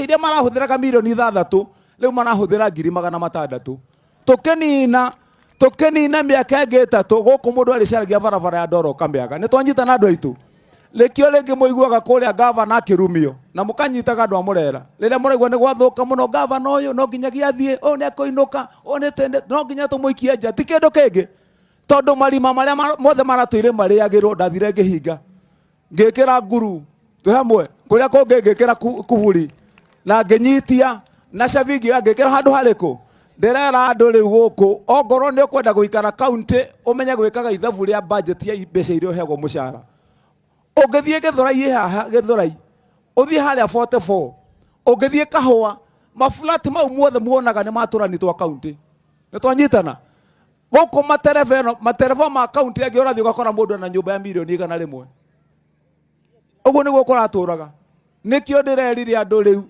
Mbeca iria marahũthĩraga mirioni 6 rĩu marahũthĩra 600,000. Tũkĩnina tũkĩnina mĩaka ĩngĩ 3 gũkũ mũndũ arĩcaragia barabara ya ndoro kamĩaga. Nĩ twanyitana andũ aitũ? Nĩkĩo rĩngĩ mũiguaga kũrĩa gavana akĩrumio na mũkanyitaga andũ a Mũrera rĩrĩa mũraigua nĩ gwathũka mũno, gavana ũyũ no nginyagia athiĩ, ũyũ nĩ akũinũka, ũyũ nĩ tende, no nginya tũmũikie nja. Ti kĩndũ kĩngĩ, tondũ marima marĩa mothe maratũire marĩagĩrwo. Ndathire ngĩhinga, ngĩkĩra nguru twĩ hamwe, kũrĩa kũngĩ ngĩkĩra kuburi na ngĩnyitia na cabi, ngĩoya ngĩkĩra handũ harĩkũ. Ndĩrera andũ rĩu gũkũ, ongorwo nĩ ũkwenda gũikara kaunti, ũmenye gwĩkaga ithabu rĩa budget ya mbeca iria ũheagwo mũcara. Ũngĩthiĩ Gĩthũrai, ĩ haha Gĩthũrai, ũthiĩ harĩa 44, ũngĩthiĩ Kahũa, maflati mau mothe muonaga nĩ matũrani twa kaunti. Nĩ twanyitana? Gũkũ matereba ĩno, matereba ma kaunti angĩ, ũrathiĩ ũgakora mũndũ ena nyũmba ya mirioni 100. Ũguo nĩguo kũratũraga. Nĩkĩo ndĩrerire andũ rĩu,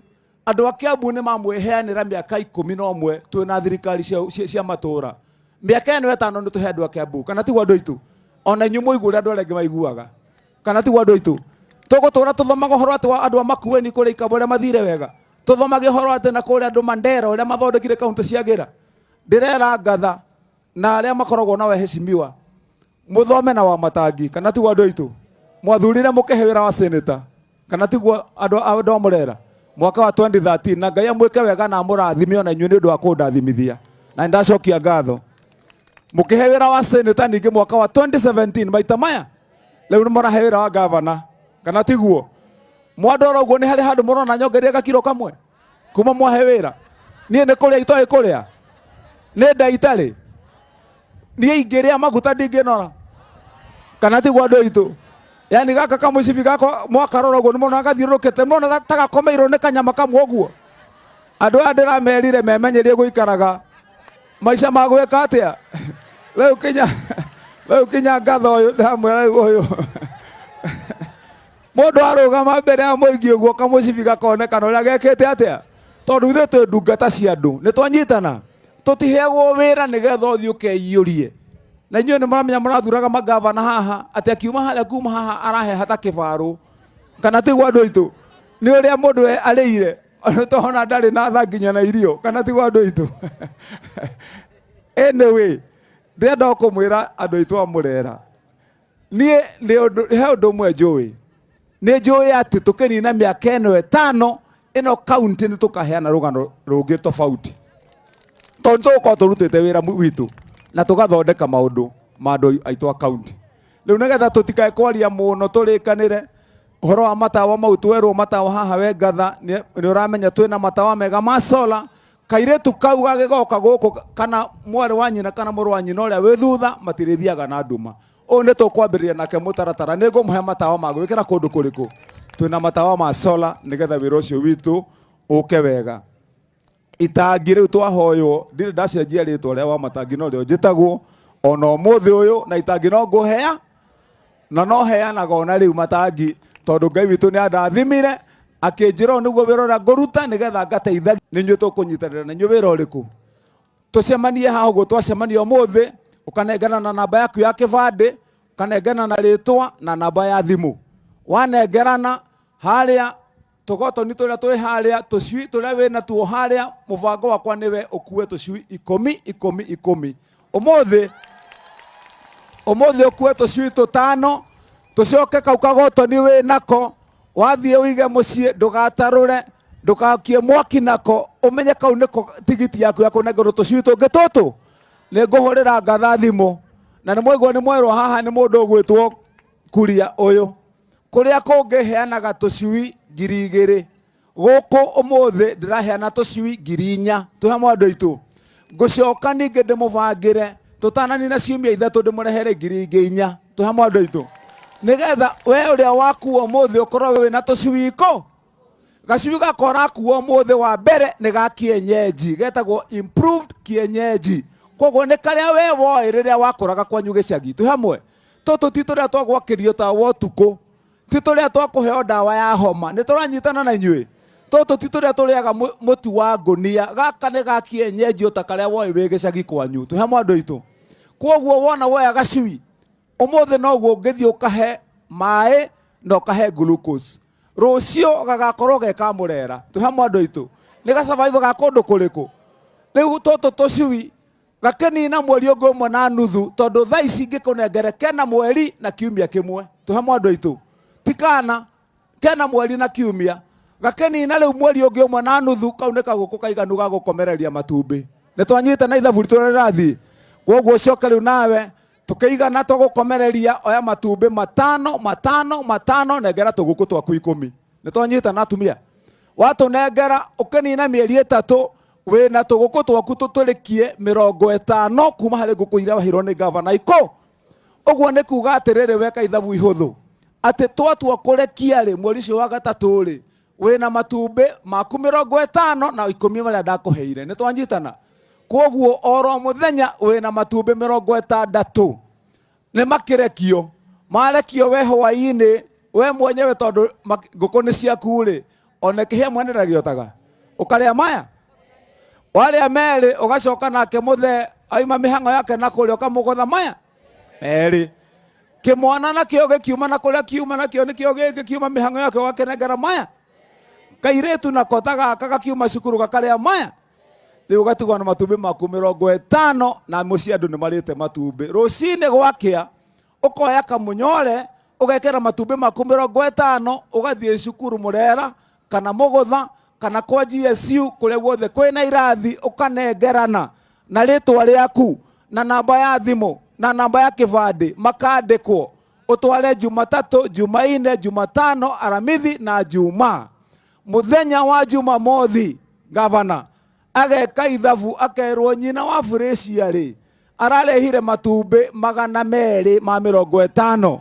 andũ a Kiambu nĩ mamwĩheanĩra mĩaka 11 twĩna thirikari cia matũra. Mĩaka ĩno 5 nĩ tũhe andũ a Kiambu, kana tiguo andũ aitũ? Ona inyuĩ mũigue ũrĩa andũ arĩa angĩ maiguaga, kana tiguo andũ aitũ? Tũgũtũra tũthomaga ũhoro atĩ wa andũ a Makueni kũrĩa Ikamba ũrĩa mathire wega, tũthomage ũhoro atĩ na kũrĩa andũ Mandera ũrĩa mathondekire kaunti cia Ngĩra. Ndĩrera ngatha na arĩa makoragwo na weheshimiwa muthome na wa matangi, kana tiguo andũ aitũ? Mwathurire mũkĩhe wĩra wa senator, kana tiguo andũ a Mũrera, mwaka wa 2013? Na Ngai amwĩke wega na amũrathime ona inyuĩ nĩ ũndũ wa kũndathimithia, na nĩndacokia ngatho. Mũkĩhe wĩra wa senator ningĩ mwaka wa 2017, maita maya rĩu nĩ mũrahe wĩra wa gavana, kana tiguo? Mwandora ũguo, nĩ harĩ handũ mũrona nyongeria gakiro kamwe kuma mwahe wĩra? Niĩ nĩ kũrĩa itoĩ kũrĩa, nĩ nda itarĩ, niĩ ingĩrĩa maguta ndingĩnora, kana tiguo andũ aitũ? Yani gaka kamũcibi gakwa mwakarora ũguo nĩ mona gathiũrũrũkĩte, mona ta gakomeirwo nĩ kanyama kamwe ũguo. Andũ aya ndĩramerire memenyerie gũikaraga maica ma gwĩka atĩa. Rĩu kinya ngatho ũyũ ndamwĩra, rĩu ũyũ mũndũ arũgama mbere ya mũingĩ ũguo, kamũcibi gakonekana ũrĩa gekĩte atĩa, tondũ ithuĩ twĩ ndungata cia andũ. Nĩ twanyitana? Tũtiheagwo wĩra nĩgetha ũthiĩ ũkeiyũrie. Na inyuĩ nĩ mũramenya mũrathuraga magavana haha atĩ akiuma harĩa kuma haha araheha ta kĩbarũ, kana tiguo andũ aitũ? Nĩ ũrĩa mũndũ arĩire tohona ndarĩ na tha nginya na irio, kana tiguo andũ aitũ? Anyway, ndĩrenda o kũmwĩra andũ aitũ a Mũrera, niĩ nĩ ũndũ he ũndũ ũmwe njũĩ. Nĩ njũĩ atĩ tũkĩnina mĩaka ĩno 5 ĩno kaunti nĩ tũkaheana rũgano rũngĩ tofauti, tondũ tũgũkorwo tũrutĩte wĩra witũ na tũgathondeka maũndũ ma andũ aitũ a kaunti. Rĩu nĩgetha tũtikae kwaria mũno, tũrĩkanĩre ũhoro wa matawa mau twerwo matawa haha. We ngatha nĩ ũramenya twĩna matawa mega ma solar. Kairĩtu kau gagĩgoka gũkũ, kana mwarĩ wa nyina kana mũrũ wa nyina ũrĩa wĩ thutha, matirĩthiaga na nduma. Ũyũ nĩ tũkwambĩrĩria nake mũtaratara. Nĩ ngũmũhe matawa ma gwĩkĩra kũndũ kũrĩkũ. Twĩna matawa ma solar nĩgetha wĩra ũcio witũ ũke wega. Itangi rĩu twahoywo, ndirĩ ndacenjia rĩtwa rĩa wa matangi, no rĩo njĩtagwo ona ũmũthĩ ũyũ. Na itangi no ngũhea na no heanaga ona rĩu matangi, tondũ Ngai witũ nĩ andathimire akĩnjĩra ũũ nĩguo wĩra ũrĩa ngũruta nĩgetha ngateithagia. Nĩ inyuĩ tũkũnyitanĩra na inyuĩ wĩra ũrĩkũ? Tũcemanie haha ũguo twacemania ũmũthĩ, ũkanengana na namba yaku ya kĩbandĩ, ũkanengana na rĩtwa na namba ya thimũ. Wanengerana harĩa tũgotoni tũrĩa twĩ harĩa, tũcui tũrĩa wĩ natuo harĩa, mũbango wakwa nĩwe ũkue tũcui 10 10 10 ũmũthĩ. Ũmũthĩ ũkue tũcui 5, tũcoke kau kagotoni wĩ nako wathiĩ ũige mũciĩ, ndũgatarũre, ndũgakie mwaki nako, ũmenye kau nĩko tigiti yaku ya kũnengerwo tũcui tũngĩ tũtũ. Nĩ ngũhũrĩra ngatha thimũ, na nĩ mwaigua nĩ mwerwo haha nĩ mũndũ ũgwĩtwo Kuria ũyũ. Kũrĩa kũngĩ heanaga tũcui 2000, gũkũ ũmũthĩ ndĩraheana tũcui 4000. Twĩ hamwe andũ aitũ? Ngũcoka ningĩ ndĩmũbangĩre tũtananina ciumia 3, ndĩmũrehere ngiri ingĩ 4. Twĩ hamwe andũ aitũ? Nĩgetha we ũrĩa wakua ũmũthĩ ũkorwo wĩna tũcui ikũ. Gacui gaka ũrakua ũmũthĩ wa mbere nĩ ga kienyeji, getagwo improved kienyeji. Koguo nĩ karĩa we woĩ rĩrĩa wakũraga kwanyu gĩcagi. Twĩ hamwe? Tũtũ ti tũrĩa twagwakĩrio tawa ũtukũ, ti tũrĩa twakũheo ndawa ya homa. Nĩ tũranyitana na inyuĩ? Tũtũ ti tũrĩa tũrĩaga mũtu wa ngũnia. Gaka nĩ ga kienyeji o ta karĩa woĩ wĩ gĩcagi kwanyu. Twĩ hamwe andũ aitũ? Koguo wona woya gacui ũmũthĩ, noguo ũngĩthiĩ ũkahe maĩ na ũkahe glucose. Rũciũ gagakorwo ge ka Mũrera. Twĩ hamwe andũ aitũ? Nĩ gasurvive ga kũndũ kũrĩkũ? Rĩu tũtũ tũcui gakĩnina mweri ũngĩ ũmwe na nuthu, tondũ thaa ici ngĩkũnengere kena mweri na kiumia kĩmwe. Twĩ hamwe andũ aitũ? Ti kana kena mweri na kiumia, gakĩnina rĩu mweri ũngĩ ũmwe na nuthu, kau nĩ kagũkũ kaiganu ga gũkomereria matumbĩ. Nĩ twanyita na ithabu ritũ rĩrĩa rĩrathiĩ. Kwoguo ũcoke rĩu nawe tũkĩigana tũgũkomereria, oya matumbĩ matano matano matano, nengera tũgũkũ twaku 10. Nĩ twanyita na atumia? Watũnengera ũkĩnina mĩeri 3 wĩna tũgũkũ twaku tũtũrĩkie 50 kuma harĩ ngũkũ iria waheirwo nĩ gavana ikũ. Ũguo nĩ kuga atĩrĩrĩ, weka ithabu ihũthũ atĩ twatua kũrekia rĩ, mweri ũcio wa gatatũ rĩ, wĩna matumbĩ maku 50 na 10 marĩa ndakũheire. Nĩ twanyitana? Kwoguo oro mũthenya wĩna matumbĩ 60. Nĩ makĩrekio, marekio we hwaĩ-inĩ we mwenyewe, tondũ ngũkũ nĩ ciaku rĩ, ona kĩhĩa mwene ndagĩotaga, ũkarĩa maya warĩa merĩ, ũgacoka nake mũthee aima mĩhang'o yake na kũrĩa, ũkamũgotha maya merĩ. Kĩmwana nakĩo gĩkiuma na kũrĩa kiuma nakĩo nĩkĩo gĩkĩ kiuma mĩhang'o yake, ũgakĩnengera maya. Kairĩtu nako ta gaka gakiuma cukuru gakarĩa maya. Rĩu ũgatigwo na matumbĩ maku 50, na mũciĩ andũ nĩ marĩte matumbĩ. Rũcinĩ gwakĩa ũkoya kamũnyore, ũgekĩra matumbĩ maku 50, ũgathiĩ cukuru Mũrera kana Mũgũtha kana kwa GSU, kũrĩa guothe kwĩna irathi, ũkanengerana na rĩtwa rĩaku na namba ya thimũ na namba ya kĩbandĩ, makandĩkwo, ũtware Jumatatũ, Jumaine, Jumatano, Aramithi na Juma. Mũthenya wa Jumamothi gavana ageka ithabu, akerwo nyina wa Furacia rĩ ararehire matumbĩ 250.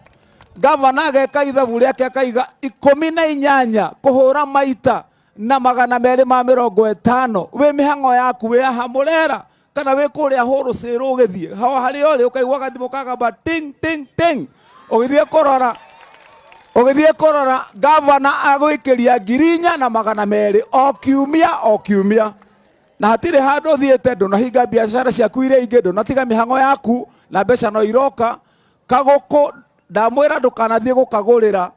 Gavana ageka ithabu rĩake, akaiga 18 kũhũra maita na 250. Wĩ mĩhang'o yaku, wĩ haha Mũrera kana wĩ kũrĩa hũrũcĩrũ, ũgĩthiĩ ho harĩa ũrĩ, ũkaigua gathimũ kagamba ting ting ting. Ũgĩthiĩ kũrora, ũgĩthiĩ kũrora, gavana agwĩkĩria 4,200 o kiumia o kiumia, na hatirĩ handũ ũthiĩte, ndũnahinga biacara ciaku iria ingĩ, ndũnatiga mĩhang'o yaku, na mbeca no iroka. Kagũkũ ndamwĩra ndũkanathiĩ gũkagũrĩra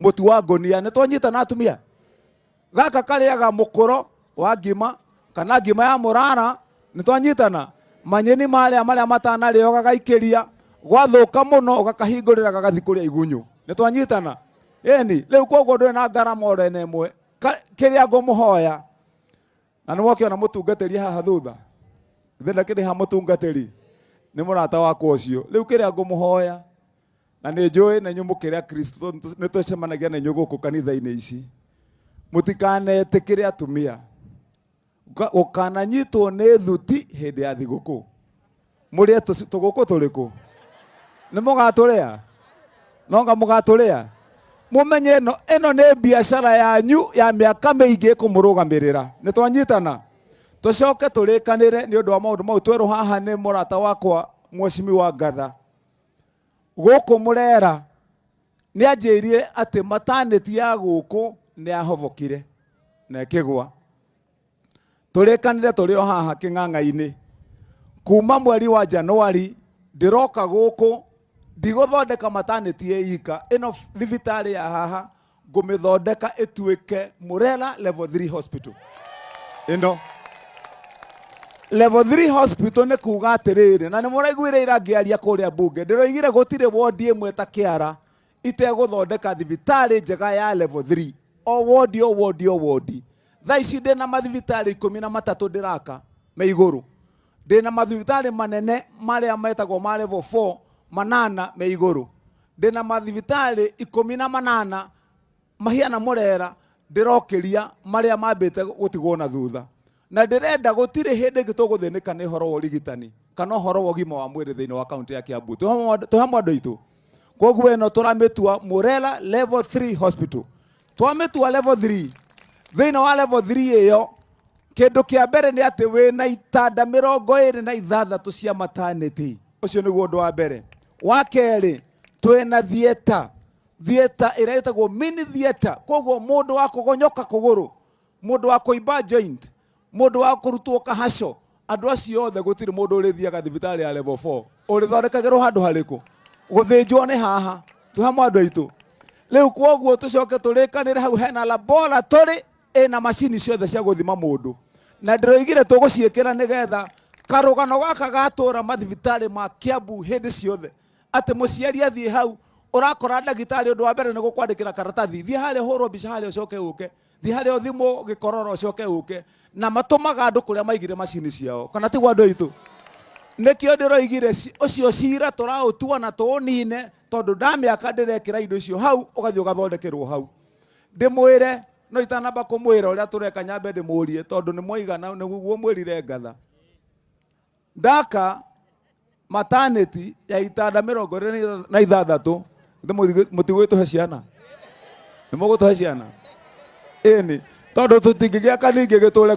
mũtu wa ngũnia. Nĩ twanyita na atumia? Gaka karĩaga mũkũro wa ngima kana ngima ya mũrara. Nĩ twanyitana? Manyeni marĩa marĩa matanarĩo gagaikĩria, gwathũka mũno ũgakahingũrĩra gagathi kũrĩa igunyũ. Nĩ twanyitana? Ĩni rĩu koguo ndũrĩ na ngarama oro ĩna ĩmwe. Kĩrĩa ngũmũhoya, na nĩ mwakĩona mũtungatĩri haha thutha, ithe ndakĩrĩ ha mũtungatĩri, nĩ mũrata wakwa ũcio. Rĩu kĩrĩa ngũmũhoya, na nĩ njũĩ na inyuĩ mũkĩrĩ Akristo, nĩ twĩcemanagia na inyuĩ gũkũ kanitha-inĩ ici, mũtikanetĩkĩre atumia gũkananyitwo nĩ thuti hĩndĩ ya thigũkũ. Mũrĩe tũgũkũ tũrĩkũ? Nĩ mũgatũrĩa? No nga mũgatũrĩa? Mũmenye ĩno nĩ biacara yanyu ya mĩaka mĩingĩ ĩkũmũrũgamĩrĩra. Nĩ twanyitana? Tũcoke tũrĩkanĩre nĩ ũndũ wa maũndũ mau twerwo haha nĩ mũrata wakwa Mheshimiwa Ngatha. Gũkũ Mũrera nĩ anjĩrire atĩ maternity ya gũkũ nĩ yahobokire na ĩkĩgwa. Tũrĩkanĩre tũrĩ o haha kĩng'ang'a-inĩ. Kuma mweri wa Januari ndĩroka gũkũ, ndigũthondeka maternity ĩ ika, ĩno thibitarĩ ya haha ngũmĩthondeka ĩtuĩke Murera Level 3 Hospital. Ĩno Level 3 Hospital nĩ kuga atĩrĩrĩ, na nĩ mũraiguire ira ngĩaria kũrĩa mbunge, ndĩroigire gũtirĩ wodi ĩmwe ta kĩara itegũthondeka thibitarĩ njega ya level 3, o wodi o wodi o wodi. Thaa ici ndĩna mathibitarĩ 13 ndĩraka me igũrũ, ndĩna mathibitarĩ manene marĩa metagwo ma level 4 manana me igũrũ, ndĩna mathibitarĩ 18 mahiana Mũrera ndĩrokĩria marĩa mambĩte gũtigwo na thutha, na ndĩrenda gũtirĩ hĩndĩ ĩngĩ tũgũthĩnĩka nĩ ũhoro wa ũrigitani kana ũhoro wa ũgima wa mwĩrĩ thĩinĩ wa kaunti ya Kiambu. Twĩ hamwe andũ aitũ? Koguo ĩno tũramĩtua Murera Level 3 Hospital. Twamĩtua level 3, thĩinĩ wa level 3 ĩyo, kĩndũ kĩa mbere nĩ atĩ wĩna itanda 26 cia maternity. Ũcio nĩguo ũndũ wa mbere. Wa kerĩ, twĩna theatre, theatre ĩrĩa ĩtagwo mini theatre. Koguo mũndũ wa kũgonyoka kũgũrũ, mũndũ wa kũimba joint, mũndũ wa kũrutwo kahaco, andũ acio othe gũtirĩ mũndũ ũrĩthiaga thibitarĩ ya level 4. Ũrĩthondekagĩrwo handũ harĩkũ? Gũthĩnjwo nĩ haha. Twĩ hamwe andũ aitũ? Rĩu kwoguo tũcoke tũrĩkanĩre hau hena laboratory ĩna macini ciothe cia gũthima mũndũ, na ndĩroigire tũgũciĩkĩra nĩgetha karũgano gaka gatũra mathibitarĩ ma Kiambu hĩndĩ ciothe, atĩ mũciari athiĩ hau ũrakora ndagĩtarĩ, ũndũ wa mbere nĩ gũkwandĩkĩra karatathi, thiĩ harĩa ũhũrwo mbica harĩa ũcoke ũke, thiĩ harĩa ũthimwo gĩkorora ũcoke ũke, na matũmaga andũ kũrĩa maigire macini ciao, kana tiguo andũ aitũ? Nĩkĩo ndĩroigire ũcio cira tũraũtua na tũũnine, tondũ ndamĩaka ndĩrekĩra indo icio hau, ũgathiĩ ũgathondekerwo hau. Ndĩmwĩre no itanamba kũmwĩra ũrĩa tũreka, nyambe ndĩmũrie, tondũ nĩ mwaigana nĩguo mwĩrire ngatha. Ndaka maternity ya itanda 26, mũtigwĩtũhe ciana? Nĩ mũgũtũhe ciana? Ĩni, tondũ tũtingĩgĩaka ningĩ gĩtũre.